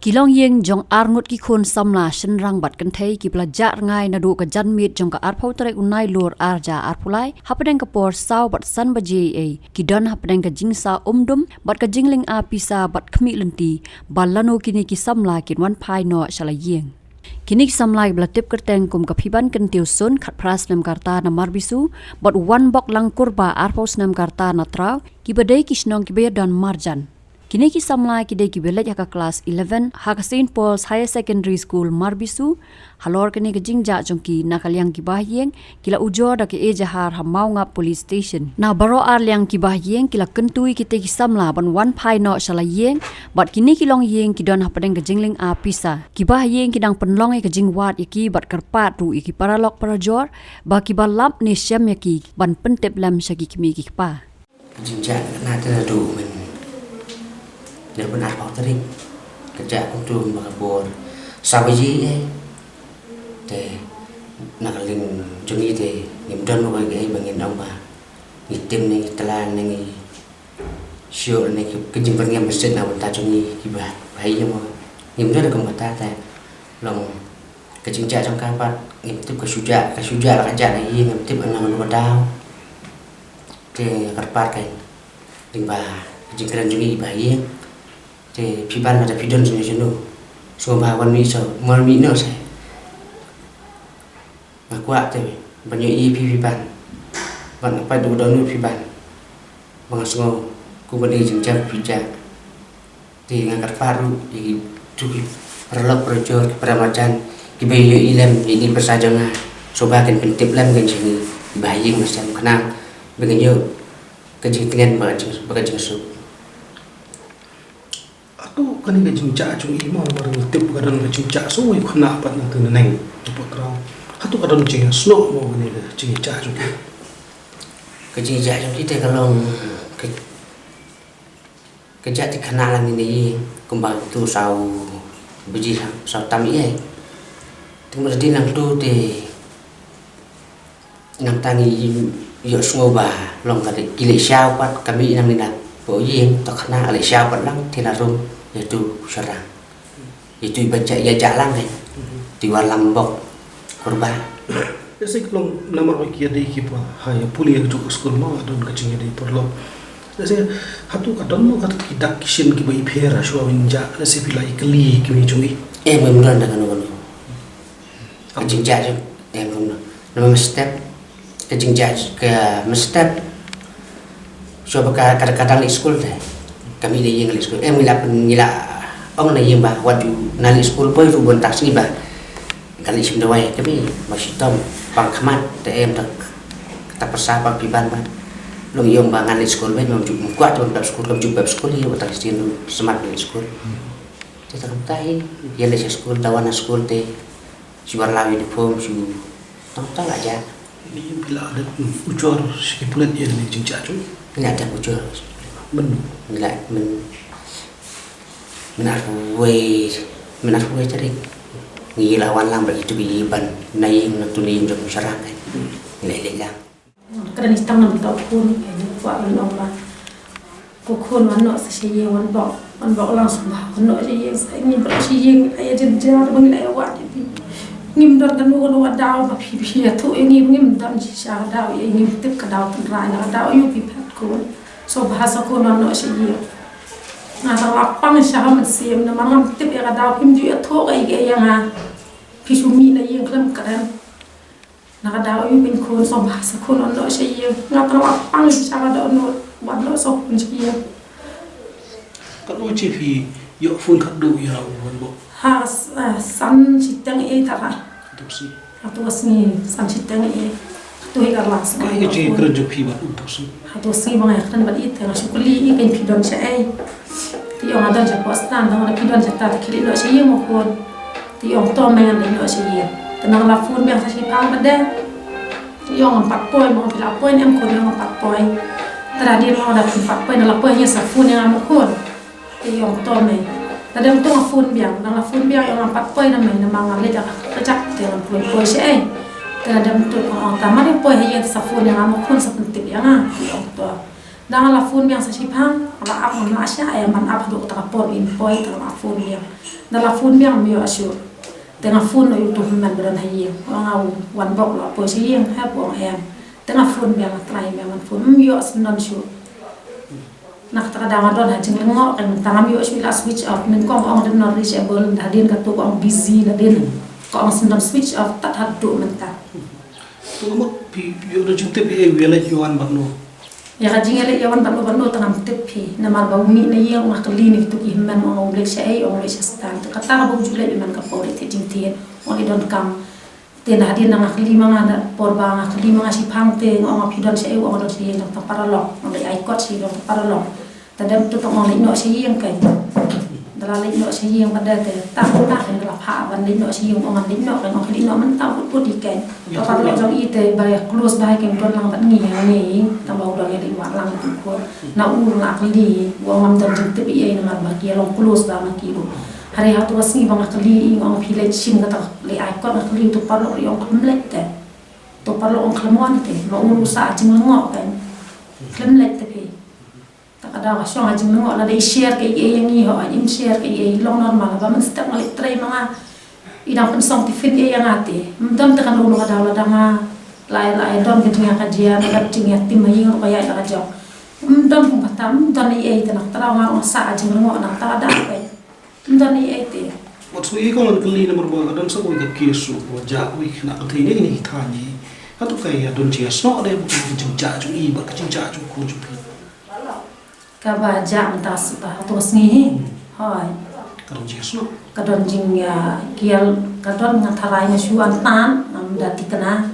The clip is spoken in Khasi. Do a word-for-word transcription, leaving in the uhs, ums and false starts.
Ki longïing jong arngut ki khun samla shynrang bad kynthei kiba la jah rngai naduh ka janmiet jong ka arphew tarik u Nailur arhajar arphew lai hapdeng ka por saw bad san baje ei ki don hapdeng ka jingsah umdum bad ka jingling a pisa bad khmih lynti ba lano kine ki samla kin wan phai noh sha la ïing. Kine ki samla kiba la tip kyrteng kum ka Phiban Kyntiew Sun, khatphra snem ka rta na Marbisu, bad u Wanbok Langkurba, arphew snem ka rta na Traw, kiba dei ki shnong kiba ïadon marjan. Kine ki samla ki dei kiba leit ha ka klas eleven ha ka Saint Paul's Higher Secondary School, Marbisu. Halor kane ka jingjah jong ki, na ka liang ki bahaïing ki la ujor da ka ejahar ha Mawngap Police Station. Na baroh arliang ki bahaïing ki la kyntu ïa kite ki samla ban wan phai noh sha la ïing, bad kine ki longïing ki don hapdeng ka jingling a pisa. Ki bahaïing ki dang pynlong ïa ka jingwad ïa ki bad kyrpad ruh ïa ki paralok parajor ba kiba lap ne shem ïa ki ban pyntip lem sha ki kmie ki kpa. Ka jingjah ka kane te naduh mynne, naduh arphew tarik. Ka jah kumta ba ka por saw baje ei. Te na ka liang jong ngi te ngim don ba ka ei ba ngin ong ba ngi tim ne ngi tla ne ngi shu ne ki, ka jingpyrngem mesti na bynta jong ngi kiba bahaïing mo. Ngim don kum kata te long ka jingjah jong ka pat ngim tip ka shu jah, ka shu jah la ka jah na ïing ngim tip na ka daw. Te kyrpad ka lyngba ka jingkren jong ngi bahaïing. Te phi ban mata phi don jong ngi jong ngi. Sngewbha wan mih sa, wan mih noh sa. Nga kwah te ban ïohi ïa phi phi ban. Ban nga pat du don phi ban. Ba nga sngew kumba dei jingjia phi jia. Te nga kyrpad ruh ïa kitu ki paralok parajor ki para marjan kiba ïohi lem ïa kine ki pyrsa jong nga. Sngewbha kin pyntip lem kin jong ngi kiba ha ïing ba sem khnang ba ngin ïoh ka jingtngen bad ka jing, bad ka jingsuk. Hato kane ka jingjia jong i mo, ba ngi tip ka don ka jingjia shuh ïa u khynnah pat na teng neng, tu pat rau. Hato ka don jingïasnoh mo kane ka jingjia jong i? Ka jingjia jong i te ka long ka, ka jia te khynnah lang ine i kumba tu saw baje, saw tam i ei. Te mut dei nangtu te nangta ngi ïohsngew ba long ka leh, ki leh sha pat ka mih nangne na poh ïing, to khynnah leh sha pat lang te na rum ïa tu shynrang. Ïa tu i ba jah, ïa jah lang eh. Tu i Wanbok Kurba. Ïa sik long namar ba ki ïadei ki ba ha ïa pule ïa tu ka skul ma don ka jingïadei paralok. Ïa sik hato ka don mo kato ki dak ki shin ki ba i pher ha shuwa ban jah, ïa sik phi la i kylli ki mih jong i. Eh, mem don da kano kano. Ka jingjia jong, em, kumno. Namar mynstep ka jingjia ka mynstep. Shuwa ba ka, ka, ka dang leit skul te. Ka mih na ïing leit skul. Em, ngi la pyn, ngi la ong na ïing ba wat ju na leit skul boi ruh ban tak sngi ba ka leit shim dawai ka mih ba shitom pang khmat te em tak, tak pyrsa pang piban ba. Long ïong ba ngan leit skul boi, mam ju kwah te ban pep skul, kam ju pep skul ïa ba tak sien ruh smat leit skul. Te tak tai ïa leit skul, dawa na skul te. Shu wan law uniform, shu tang tang aja. Ni phi la dep ujor sha ki pulit ïa kane ka jingjia jong i? Phi la dep ujor. Myn? Phi la, myn, mynarphew wei, mynarphew wei tarik. Ngi la wan lang bad itu ki ban na ïing, na tu na ïing jong u shynrang kan. Ngi la leit lang. Ka dang i tang namar ka khun, ka dang kwah ban ong ba ko khun wan noh sa sha ïing, Wanbok, Wanbok lang sngewbha wan noh sha ïing sa, ngim pat sha ïing, ai ïa jynjar ba ngi la ïa wad ïa phi. Ngim don kano kano ka daw ba phi, phi ïathuh ïa ngi, ngim don shisha ka daw ïa, ngim tip ka daw tynrai na ka daw ïa phi pat khun. Sngewbha sa khun wan noh sha ïing. Nga tang la pang sha ka mynsiem namar ngam tip ïa ka daw, phim ju ïathuh kaei kaei ïa nga. Phi shu mih na ïing khlem kren. Na ka daw ïa phi khun, sngewbha sa khun wan noh sha ïing. Nga tang la pang sha ka daw, wan noh, wan noh sa khun sha ïing. Katno baje phi ïoh phone katno ïa u Wanbok? Ha, s-, ah, san shiteng eh tara. Katno sngi? Katno sngi, san shiteng eh. Katno hi ka last. Kaei ka jingkren jong phi bad u katno sngi? Katno sngi ba nga ïakren bad i te nga shu kylli i, kein phi don shaei. Te ong nga don sha Pokstang, te nga ong phi don shata, te khie leit noh sha ïing mo khun. Te ong to me, ngan leit noh sha ïing. Te nga la phone biang sa shi phang ba dei. Te ong ngam pat poi, mo phi la poi ne em khun, ong ngam pat poi. Te da dei mo da phone pat poi, na la poi ïa sa phone ïa nga mo khun. Te ong to me. Te da dei to nga phone biang, na la phone biang ong ngam pat poi na me, na ma nga leit da ka kajak te ngam poi poi shaei. Te da dei to ong ta ma dei poi ha ïing sa phone ïa nga mo khun sa pyntip ïa nga. Te ong to. Da nga la phone biang sa shiphang, la ap ngam lah shah ïa ban ap haduh kata ka por in poi, te nga la phone biang. Da la phone biang ym ïoh shuh. Te nga phone ïa utu u hynmen ba don ha ïing. Ong nga u Wanbok la poi sha ïing, hep, ong em. Te nga phone biang, nga try biang ban phone, ym ïoh syndon shuh. Na kata ka daw nga don ha jinglyngngoh, ka mynta ngam ïoh shuh, la switch off. Nyngkong ong dei not reachable, hadien katu ka ong busy, hadien ka ong syndon switch off, tad haduh mynta. To ka mut phi ïoh da jingtip ïa u ïaleit ïa u Wanbok no? Ïa ka jingïaleit ïa u Wanbok no, Wanbok no te ngam tip hi. Namar ba u mih na ïing, nga kylli na kitu ki hynmen, ong u leit shaei, ong u leit sha stad. Te kata kaba u ju leit, ïa man ka por leit thied jingthied, ong leit donkam. Te na hadien nga kylli ma nga, na por ba nga kylli ma nga shiphang te nga ong, phi don shaei, ong don sha ïing, don tang paralok. Nga leit ai kot sha ïing, don tang paralok. Te dang to tang ong leit noh sha ïing kein. Da la leit noh sha ïing pat de te tang tang kein, da la phah ban leit noh sha ïing, ong ngan leit noh kein, ong phi leit noh mynta put put hi kein. To paralok jong i te ba ïa close bha kein, don lang bad ngi hangne, tang ba u dang ïa leit wad lang tu khun. Na u nga kylli, u ong ngam don jingtip ei ei namar ba ki ïa long close bha ma ki ruh. Hynrei ha tu ka sngi ba nga kylli i, nga ong phi leit shim kata, leit ai kot, nga kylli utu paralok, i ong khlem leit te. Utu paralok ong khlem wan te, ma u ruh sah jinglyngngoh kein. Khlem leit te phi. Ta ka daw ka shong ha jinglyngngoh, lada i share kaei kaei ïa ngi, hooid, im share kaei kaei, long normal, haba mynstep nga leit trei ma nga, i dang pynsong tiffin ïa nga te. Ym don te kano kano ka daw, lada nga la ïa, la ïa don ka jingïakajia, ka jingïatim ha ïing ruh ka ïaid la ka jong. Ym don kum kata, ym don ei ei te, na kata ka daw nga ruh nga sah ha jinglyngngoh na kata ka daw kein. Ym don ei ei te. Wat sngewthuh, kong, ngan kylli namar ba ka don sa kawei ka case ruh ba jah kawei ka khynnah kynthei na kine ki thaiñ. Hato ka ïa don jingïasnoh de bad ka jingjah jong i bad ka jingjah jong u khun jong phi? Kaba jah mynta sa, ha tu ka sngi hi. Hooid. Ka don jingïasnoh. Ka don jingïa, kial, ka don, nga tharai nga shu wan tan, ngam da thikna.